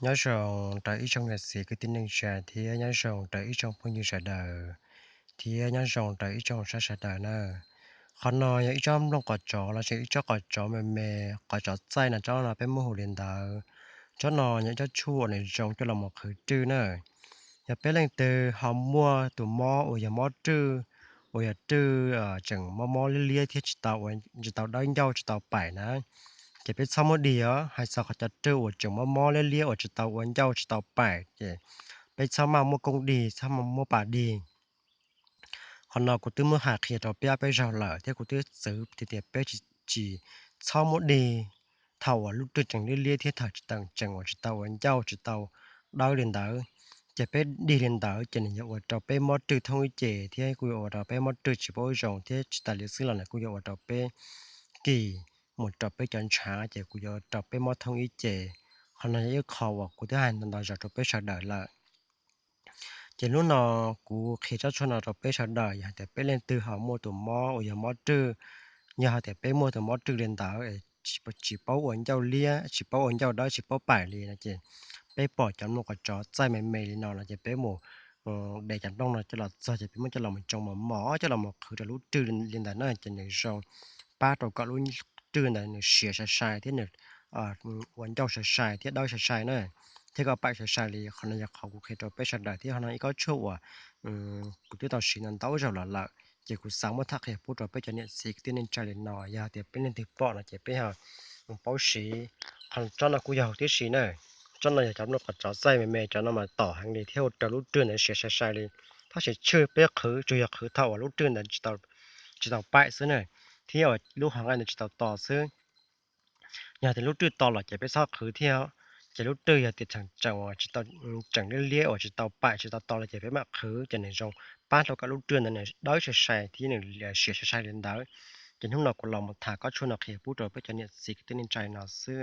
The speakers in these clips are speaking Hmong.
Nyob zoo rau ib tsoom niam txiv kwv tij neej tsa thiab nyob zoo rau ib tsoom phooj ywg sawv daws, thiab nyob zoo rau ib tsoom saib sawv daws na. Qhov no yog ib tsob nplooj qos tsov los sis ib tsob qos tsov me me, qos tsov txaij no, tsob no peb muab hu li ntawd. Tsob no yog ib tsob tshuaj uas nws zoo coj los mus qhwv rwj na. Yog peb leej twg ho muaj tus mob uas yog mob rwj, uas yog rwj tseem mob mob liab liab thiab tsis tau, tsis tau dawb ncauj tsis tau paim na, ces peb txhob muab dig os. Hais txog qhov cov rwj uas tseem mob mob liab liab uas tsis tau ua ncauj tsis tau paim ces peb txhob maj muab koob dig, txhob maj muab pas dig. Qhov no kuv twb muab hais qhia rau peb ob peb zaug lawm thiab kuv twb txwv tias tias peb tsis, tsis txhob muab dig thaum uas lub rwj tseem liab liab thiab thaum tseem uas tsis tau ua ncauj tsis tau dawb li ntawd. Ces peb dig li ntawd ces nws yuav ua rau peb mob rwj thoob ib ce thiab kuj yuav ua rau peb mob rwj tsis paub zoo thiab tsis tas li xwb los nws kuj yuav ua rau peb kis mus rau peb cov ntshav ces kuj yuav ua rau peb mob thoob ib ce. Qhov no yog ib qho uas kuv twb hais ntau ntau zaus rau peb sawv daws lawm. Ces hnub no kuv qhia tsob tshuaj no rau peb sawv daws, yog hais tias peb leej twg ho muaj tus mob uas yog mob rwj, yog hais tias peb muaj tus mob rwj li ntawd, tsis paub ua ncauj liab, tsis paub ua ncauj dawb, tsis paub paim li no ces peb pom cov nplooj qos tsov txaij me me li no no ces peb mus de cov nplooj no coj los txog ces peb muab coj los mus tsoo mos mos coj los mus qhwv rau lub rwj li ntawd na ces nws zoo pab rau kom lub rwj ntawd nws siav sai sai thiab nws ua ncauj sai sai thiab dawb sai sai na, thiab kom paim sai sai li. Qhov no yog qhov kuv qhia rau peb sawv daws thiab qhov no ib kob tshuaj uas kuv twb tau siv ntau ntau zaug los lawm ces kuv xav muab tham qhia pub rau peb cov niam txiv kwv tij neej tsa li no, yog hais tias peb leej twg pom no ces peb ho paub siv. Qhov tsob no kuj yog huv tib si na. Tsob no yog cov nplooj qos tsov txaij me me, cov no mas tom heev li thiab ua rau lub rwj ntawd siav sai sai li. Tab sis tshwj peb qhwv tsuas yog qhwv thaum uas lub rwj ntawd tsis tau paim xwb na, thiab lub hauv nqaij ntawd tsis tau to xwb. Yog tias lub rwj to los ces peb txhob qhwv thiab. Ces lub rwj yog tias tseem, tseem uas tsis tau, tseem liab liab uas tsis tau paim tsis tau to los ces peb mam qhwv ces nws zoo pab rau kom lub rwj ntawd nws dawb sai sai thiab nws siav sai sai li ntawd. Ces hnub no kuv los mus tham kob tshuaj no qhia pub rau peb cov niam txiv kwv tij neej tsa no xwb,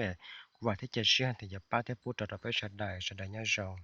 kuv vam thiab cia siab hais tias yuav pab thiab pub rau rau peb sawv daws, sawv daws nyob zoo.